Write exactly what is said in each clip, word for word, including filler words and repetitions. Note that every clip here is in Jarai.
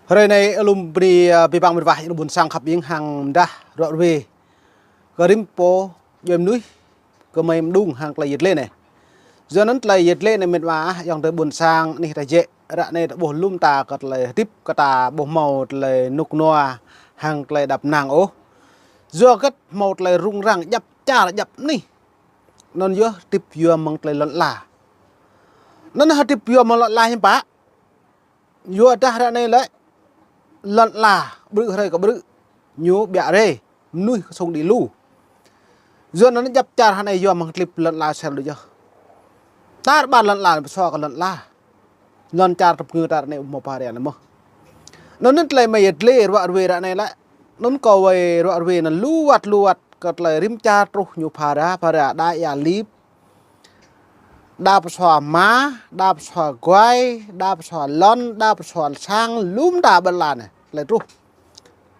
Hrơi anai alum bơni, ơ, abih bang mĕt wa, ƀing ƀôn sang khăp ƀing hăng mdah ruă ruê kơ rĭm pô djuai mơnuih kơ mơi mđung hăng tơlơi yet lê anai. Yua anŭn tơlơi yet lê anai mĕt wa, ayŏng adơi ƀôn sang anih ta jĕ, ră anai ta ƀuh lŏm ta kơ tơlơi hơdip kơ ta ƀu hmâo tơlơi rơnŭk rơnua hăng tơlơi đăp năng ôh. Yua hơget? Hmâo tơlơi rŭng răng djăp čar djăp anih. Anŭn yơh hơdip yua mơ̆ng tơlơi lŏn ala. Anŭn hơdip yua mơ̆ng lŏn ala hiư̆m pă? Yua dah ră anai lĕ lŏn ala ƀrư̆ hrơi kơ ƀrư̆ ñu ƀiă rai, mơnuih kơsŭng đĭ lu. Yua anŭn djăp čar ră anai yua mơ̆ng klip lŏn ala sel đôč yơh. Tar ƀar lŏn ala pơsua kơ lŏn ala. Lŏn čar tơpơngư ta ră anai ƀu hmâo pha rai anai mơ̆n. Anŭn tơlơi mơi yet lê ruă ruê ră anai lĕ. Anŭn kâo wai ruă ruê anŭn lu wăt lu wăt kơ tơlơi rĭm čar truh ñu pha ra, pha ra đa ia lip, đa pơsua hma, đa pơsua guai, đa pơsua lŏn, đa pơsua sang, lŏm ta ƀơi lŏn anai, tơlơi truh.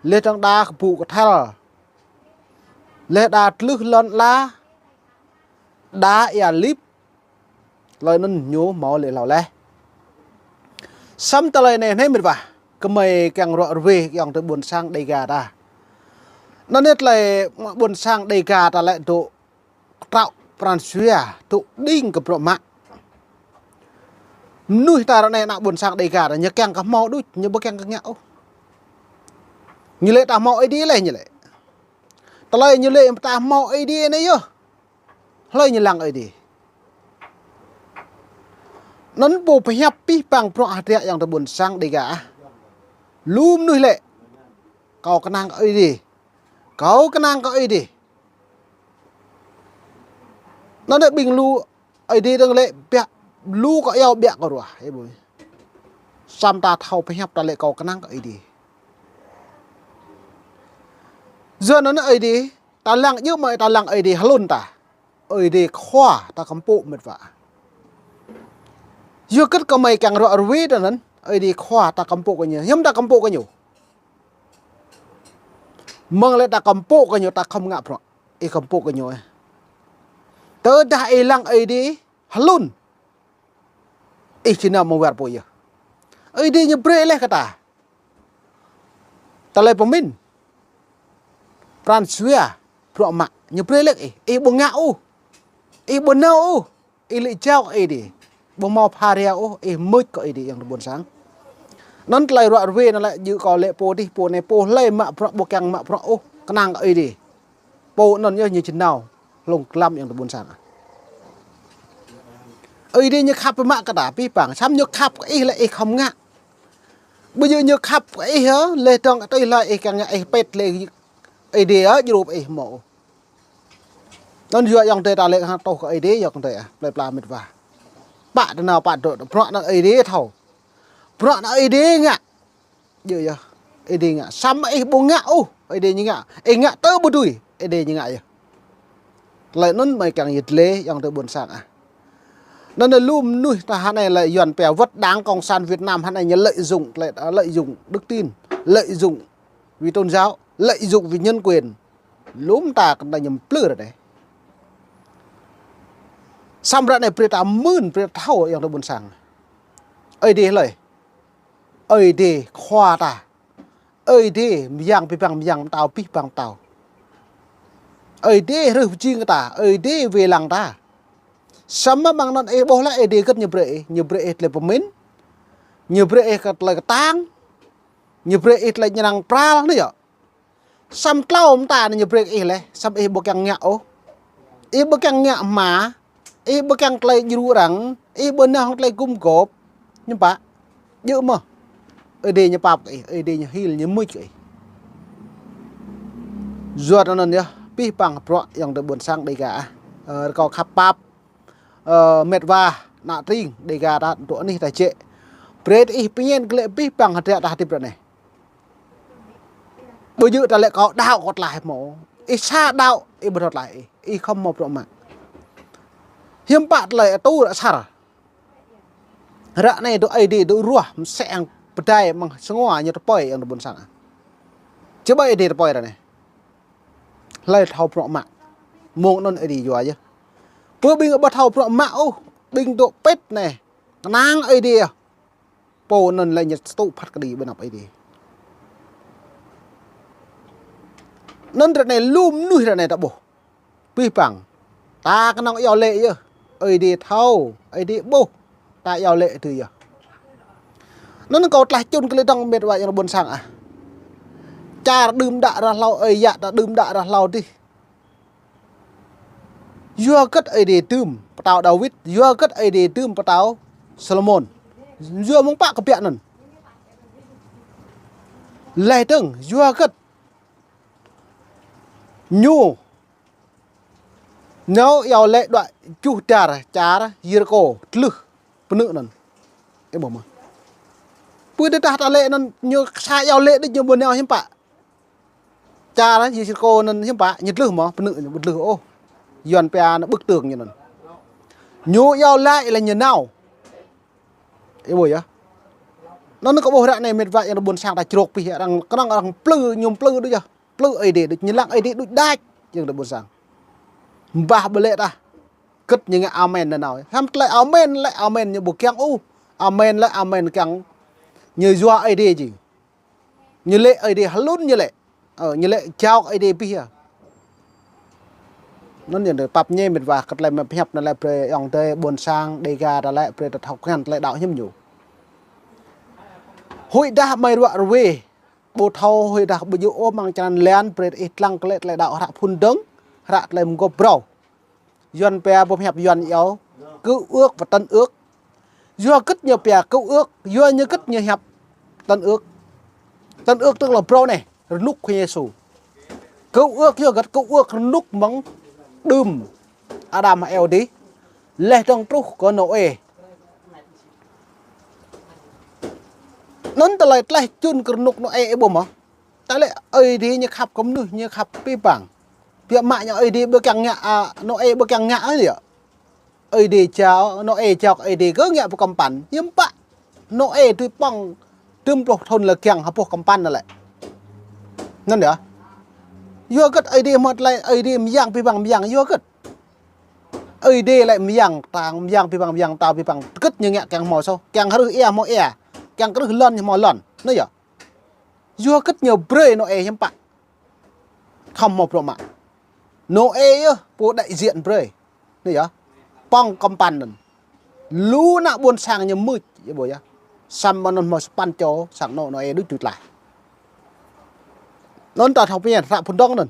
Leh dơ̆ng đa kơpŭ kơthel. Leh đa tlưh lŏn ala, đa ia lip, tơlơi anŭn ñu hmâo lĕ hlâo leh. Samơ̆ tơlơi anai anai mĕt wa, kơ mơi kiăng ruă ruê ayŏng adơi ƀôn sang Đêga ta. Anŭn anai tơlơi ƀôn sang Đêga ta lĕ dŏ kơtraŏ pran jua, dŏ đing kơ bruă mă. Mơnuih ta ră anai ană ƀôn sang Đêga ta, ñu kiăng kơ hmâo đôč, ñu ƀu kiăng kơ ngă ôh. Ñu lĕ ta hmâo Ơi Adai leh ñu lĕ. Tơlơi ñu lĕ ta hmâo Ơi Adai anai yơh. Hlơi ñu lăng Ơi Adai? Anŭn pô pơhiăp abih bang bruă hơdră ayŏng adơi ƀôn sang Đêga ah. Lu mơnuih lĕ: Kâo kơnang kơ Ơi Adai. Kâo kơnang kơ Ơi Adai. Anŭn lĕ ƀing lu Ơi Adai dơ̆ng lĕ ƀiă, lu kơ iâu ƀiă kơ ruah, ih ƀuh. Samơ̆ ta thâo pơhiăp ta lĕ kâo kơnang kơ Ơi Adai. Yua anŭn Ơi Adai, ta lăng djơ̆ mơ̆ ta lăng Ơi Adai hlŭn ta. Ơi Adai khua ta kơmpŏk mĕt wa. Yua hơget kơ mơi kiăng ruă ruê ta anŭn, Ơi Adai khua ta kơmpŏk kơ ñu. Hiư̆m ta kơmpŏk kơ ñu? Mơ̆ng lĕ ta kơmpŏk kơ ñu ta khŏm ngă bruă. Ih kơmpŏk kơ ñu, ơ. Tơdah ih lăng Ơi Adai hlŭn, ih či nao mơwar pô yơh. Ơi Adai ñu brơi leh kơ ta tơlơi pơmĭn, pran jua, bruă mă, ñu brơi leh ih. Ih ƀu ngă ôh. Ih ƀu nao ôh. Ih lĕ jao kơ Ơi Adai. Ƀu hmâo pha rai ôh, ih mưč kơ Ơi Adai ayŏng adơi ƀôn sang. Anŭn tơlơi ruă ruê anŭn lĕ djơ̆ kâo lĕ pô dih pô anai pô hlơi mă bruă ƀu kiăng mă bruă ôh, kơnang kơ Ơi Adai. Pô anŭn yơh ñu či nao hlŏng glăm ayŏng adơi ƀôn sang. Ơi Adai ñu khăp pơmă kơ ta abih bang, samơ̆ ñu khăp kơ ih lĕ ih khŏm ngă. Ƀu djơ̆ ñu khăp kơ ih hă, leh dơ̆ng tui hlơi ih kiăng ngă ih pĕt lĕ Ơi Adai hă, djru pơ ih hmâo. Anŭn yua ayŏng adơi ta lĕ hăng tŏh kơ Ơi Adai ayŏng adơi ah, plơi pla mĕt wa. Pă tơnao pă dŏ, bruă anŭn Ơi Adai thâo. Bruă anŭn Ơi Adai ngă. Djơ̆ yơh, Ơi Adai ngă. Samơ̆ ih ƀu ngă ôh, Ơi Adai ñu ngă. Ih ngă tơ ƀu dưi, Ơi Adai ñu ngă yơh. Tơlơi anŭn mơi kiăng yet lê ayŏng adơi ƀôn sang ah. Anŭn lu mơnuih ta hă anai lĕ Yuan pia wơ̆t Đảng Cộng sản Việt Nam hă anai ñu lợi dụng, lợi, lợi dụng đức tin, lợi dụng vì tôn giáo, lợi dụng vì nhân quyền. Lŏm ta kơ anai ñu plư ră anai. Samơ̆ ră anai brơi ta mưn, brơi ta thâo ayŏng adơi ƀôn sang. Ơi Adai hlơi? Ơi Adai khua ta. Ơi Adai mơyang abih bang mơyang, pơtao abih bang pơtao. Ơi Adai hrih pơjing kơ ta, Ơi Adai wai lăng ta. Samơ̆ mơ̆ng anŭn ih ƀuh lĕ Ơi Adai hơget ñu brơi ih, ñu brơi ih tơlơi pơmĭn, ñu brơi ih kơ tơlơi kơtang, ñu brơi ih tơlơi ñu lăng pral anai yơh. Samơ̆ tlâo mơta anai ñu brơi kơ ih leh, samơ̆ ih ƀu kiăng ngă ôh. Ih ƀu kiăng ngă hma, ih ƀu kiăng tơlơi djru arăng, ih ƀu nao hăng tơlơi gum gôp. Hiư̆m pă? Djơ̆ mơ̆ Ơi Adai ñu pap kơ ih, Ơi Adai ñu hil, ñu mưč kơ ih. Yua anŭn yơh, abih bang bruă ayŏng adơi ƀôn sang Đêga ah. Ơ, rơkâo khăp pap, ơ, mĕt wa, ană tring Đêga ta dŏ anih ta jĕ. Brơi ih pơñen glaĭ abih bang hơdră ta hơdip ră anai. Ƀu djơ̆ ta lĕ kâo đaŏ kâo tlaih hmâo. Ih sa đaŏ, ih ƀu thâo tlaih ih, ih khŏm hmâo bruă mă. Hiư̆m pă tơlơi atu ră asar. Ră anai dŏ Ơi Adai dŏ ruah, mơsĕ hăng pơdai mơ̆ng sơnguă ñu tơpơi ayŏng adơi ƀôn sang. Či ƀai Ơi Adai tơpơi ră anai. Hlơi thâo bruă mă. Mơ̆ng anŭn Ơi Adai yua yơh. Pơ ƀing ƀu thâo bruă mă ôh, ƀing dŏ pĕt anai. Kơnang Ơi Adai yơh. Pô anŭn lĕ ñu tŭ phat kơđi ƀơi anăp Ơi Adai. Anŭn ră anai lu mơnuih ră anai ta ƀuh. Abih bang. Ta kơnơ̆ng iâu laĭ yơh. Ơi Adai thâo, Ơi Adai ƀuh. Ta iâu laĭ tui yơh. Anŭn kâo tlaih čun kơ lĕ dơ̆ng mĕt wa yang ƀôn sang ah. Čar đưm đă ră hlâo, ơi yă ta đưm đă ră hlâo dih. Yua hơget Ơi Adai dưm pơtao Dawid, yua hơget Ơi Adai dưm pơtao Solomôn. Yua mơ̆ng pă kơ biă anŭn. Laih dơ̆ng, yua hơget ñu nao iâu laĭ đuaĭ juh dar čar Yêrikô, dlưh pơnư̆ anŭn. Ih ƀuh mơ̆. Pui tơdah ta laĭ anŭn ñu sa iâu laĭ đôč ñu ƀu nao hiư̆m pă. Čar Yêrikô anŭn hiư̆m pă, ñu dlưh mơ̆, pơnư̆ ñu ƀu dlưh ôh. Yuan pia anŭn bức tường ñu anŭn. Ñu iâu laĭ lĕ ñu nao. Ih ƀuh yơh. Anŭn kâo ƀuh ră anai mĕt wa yang ƀôn sang ta črok pih arăng, kơnơ̆ng arăng plư, ñu plư đôč yơh. Plư Ơi Adai đôč, ñu lăng Ơi Adai đôč đač, yang ƀôn sang. Bah ƀu laĭ tah. Hơget ñu ngă amen nanao. Hăm tơlơi amen lĕ amen ñu ƀu kiăng ôh. Amen lĕ amen kiăng ñu yua Ơi Adai jing. Ñu laĭ Ơi Adai hlŭn ñu laĭ. Ơ, ñu laĭ jao kơ Ơi Adai abih yơh. Anŭn yơh pap ñe mĕt wa kơ tơlơi mă pơhiăp anŭn lĕ brơi ayŏng adơi ƀôn sang Dêga ta lĕ brơi ta thâo krăn tơlơi đaŏ hiư̆m ñu. Huĭ dah mơi ruă ruê. Ƀu thâo huĭ dah ƀu djơ̆ ôh amăng črăn lan brơi ih lăng kơ lĕ tơlơi đaŏ hră phŭn dơ̆ng, hră tơlơi mơgop brâo. Yuan pia ƀu hiăp Yuan iâu, Cựu Ước và Tân Ước. Yua hơget ñu pia Cựu Ước, yua ñu hơget ñu hiăp Tân Ước. Tân Ước tức là brâo anai, rơnŭk Khua Yêsu. Cựu Ước yua hơget, Cựu Ước rơnŭk mơ̆ng đưm Adam Êwa dih. Laih dơ̆ng truh kơ Nôê. Anŭn tơlơi tlaih čun kơ rơnŭk Nôê ih ƀuh mơ̆. Ta lĕ Ơi Adai ñu khăp kơ mơnuih, ñu khăp abih bang. Biă mă ñu Ơi Adai ƀu kiăng ngă, a, Nôê ƀu kiăng ngă ôh yơh. Ơi Adai jao, Nôê jao kơ Ơi Adai kơ ngă pơ kơmpăn. Hiư̆m pă. Nôê tui pŏng tơm pluh thŭn lĕ kiăng hơpuh kơmpăn anŭn lĕ. Anŭn yơh. Yua hơget Ơi Adai hmâo tơlơi, Ơi Adai mơyang abih bang mơyang, yua hơget. Ơi Adai lĕ mơyang, tang mơyang abih bang mơyang, tao abih bang. Hơget ñu ngă kiăng hmâo soh, kiăng hrưh ia hmâo ia, kiăng krưh lŏn ñu hmâo lŏn. Anŭn yơh. Yua hơget ñu brơi Nôê hiư̆m pă. Khŏm hmâo bruă mă. Nôê yơh pô đại diện brơi. Anŭn yơh. Pŏng kơmpăn anŭn. Lu ană ƀôn sang ñu mưč, ih ƀuh yơh. Samơ̆ anŭn hmâo sapăn čô, sang anŏ Nôê đôč tui tlaih. Anŭn ta thâo pơmĭn hră phŭn dơ̆ng anŭn.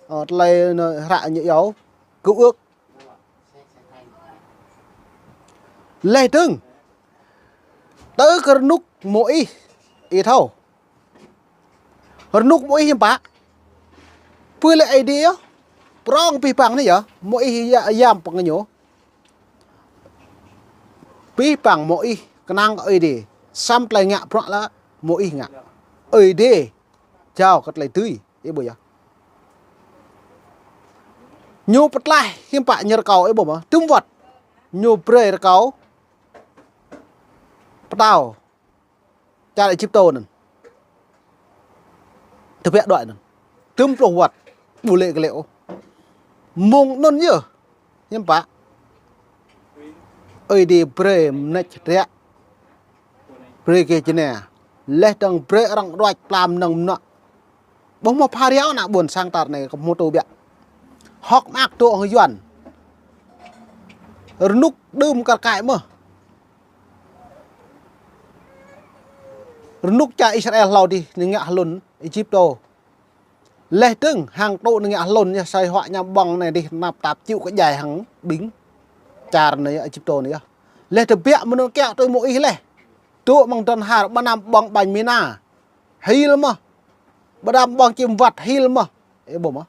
Ơ, tơlơi anŭn hră ñu iâu, Cựu Ước. Laih dơ̆ng. Tơ kơ rơnŭk Môis, ih thâo. Rơnŭk Môis hiư̆m pă. Pui lĕ Ơi Adai yơh. Prŏng abih bang anai yơh. Môis ya-, yam pơngơñu. Abih bang Môis kơnang kơ Ơi Adai. Samơ̆ tơlơi ngă bruă lĕ Môis ngă. Ơi Adai jao kơ tơlơi dưi. Ih ƀuh yơh. Ñu pơtlaih hiư̆m pă ñu rơkâo, ih ƀuh mơ̆. Tơm wơ̆t. Ñu brơi rơkâo. Pơtao. Čar Êjiptô anŭn. Tơbiă đuaĭ anŭn. Tơm pluh wơ̆t. Ƀu lĕ kơ lĕ ôh. Mơ̆ng anŭn yơh. Hiư̆m pă. Ơi Adai brơi mơneč hơdră. Brơi kơ jơnai. Laih dơ̆ng brơi arăng đuač plam nơ̆ng mơnuă. Ƀuh hmâo phara ană ƀôn sang ta ră anai kơ hmâo tơbiă. Hơ̆k mơak dŏ hăng Yuan. Rơnŭk đưm kar kaĭ mơ̆n. Rơnŭk čar Israel hlâo dih ñu ngă hlŭn Êjiptô. Laih dơ̆ng hăng tŭ ñu ngă hlŭn ñu sai huă ñu ƀơ̆ng anai dih tơnap tap čư̆ kơ djai hăng ƀing čar anai Êjiptô anai yơh. Laih tơbiă mơnŭn kiaŏ tui Môis laih. Dŏ amăng dron har ƀu anăm ƀơ̆ng ƀañ mina. Hil mơ̆n. Ƀu anăm ƀơ̆ng čim wăt hil mơ̆n. Ih ƀuh mơ̆n.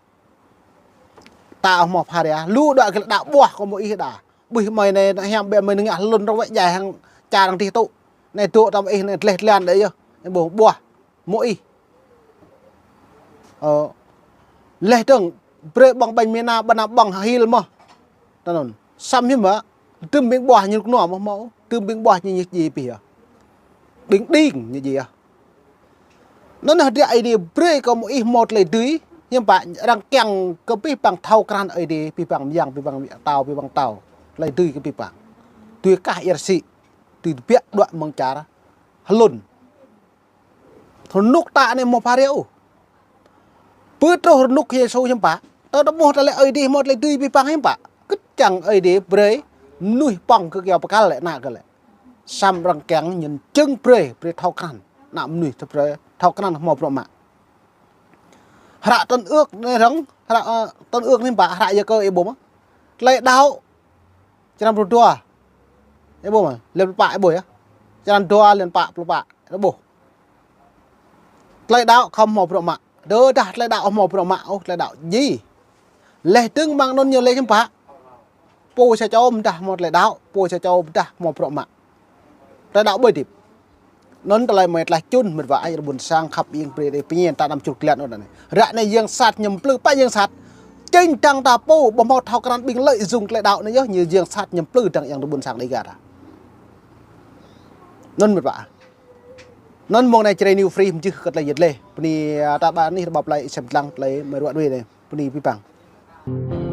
Ta hmâo phara. Lu đuaĭ kơ lĕ đa ƀuah kơ Môis đa. Ƀuh mơi anai hiam ƀĕ mơi ngă hlŭn rơwĕ djai hăng čar hăng dih tŭ. Anai dŏ tơm ih anai dleh dlan đơi yơh. Ih ƀuh ƀuah. Môis. Ơ. Laih dơ̆ng brơi ƀơ̆ng ƀañ mina ƀu anăm ƀơ̆ng hil mơ̆n. Tơnŭn. Samơ̆ hiư̆m mơ̆n. Tơm ƀing ƀuah ñu rơkơnua mơ̆n hmâo. Tơm ƀing ƀuah ñu ñu djai abih yơh. Ƀing đing ñu djai yơh. Anŭn hơdră Ơi Adai brơi kơ Môis hmâo tơlơi dưi, hiư̆m pă arăng kiăng kơ abih bang thâo krăn Ơi Adai, abih bang mơyang, abih bang tao, abih bang tao. Tơlơi dưi kơ abih bang. Dưi kah ia rơsĭ, dưi tơbiă đuaĭ mơ̆ng čar hlŭn. Rơnŭk ta anai hmâo phara ôh. Pơtrôh rơnŭk Yêsu hiư̆m pă. Tơ tơmuh tơlơi Ơi Adai hmâo tơlơi dưi abih bang hiư̆m pă. Kơt čang Ơi Adai brơi mơnuih pŏng kơ kyâo pơkăl lĕ ană kơ lĕ. Samơ̆ arăng kiăng nhân chứng brơi, brơi thâo krăn. Ană mơnuih tơ brơi thâo krăn hmâo bruă mă. Hră Tân Ước anai răng, hră, ơ, Tân Ước anai hiư̆m pă, hră Yakơ ih ƀuh mơ̆. Tơlơi đaŏ. Črăn pluh dua. Ih ƀuh mơ̆, lăn pă ih ƀuh yơh. Črăn dua lăn pă pluh pă, ih ƀuh. Tơlơi đaŏ khŏm hmâo bruă mă. Tơdah tơlơi đaŏ hmâo bruă mă, ôh, tơlơi đaŏ djai. Laih dơ̆ng mơ̆ng anŭn ñu laĭ hiư̆m pă. Pô sa čô pơdah hmâo tơlơi đaŏ, pô sa čô pơdah hmâo bruă mă. Tơlơi đaŏ ƀơi hơdip. Anŭn tơlơi mơi tlaih čun, mĕt wa ayŏng adơi ƀuôn sang khăp ing pre đe pơñen ta năm čut glăt anŭn anai. Ră anai yang sat ñu plư, pă yang sat. Čĕng dăng ta pô, ƀu hmâo thâo krăn ƀing lợi dụng tơlơi đaŏ anai yơh, ñu yang sat ñu plư dăng ayŏng adơi ƀuôn sang Dega ta. Anŭn mĕt wa. Anŭn mơ̆ng anai Jrai New Free mơjưh kơ tơlơi yet leh. Bơni, a, ta ƀă anih rơbâo plơi sem lăng tơlơi mơi ruă đuaĭ anai. Bơni abih bang.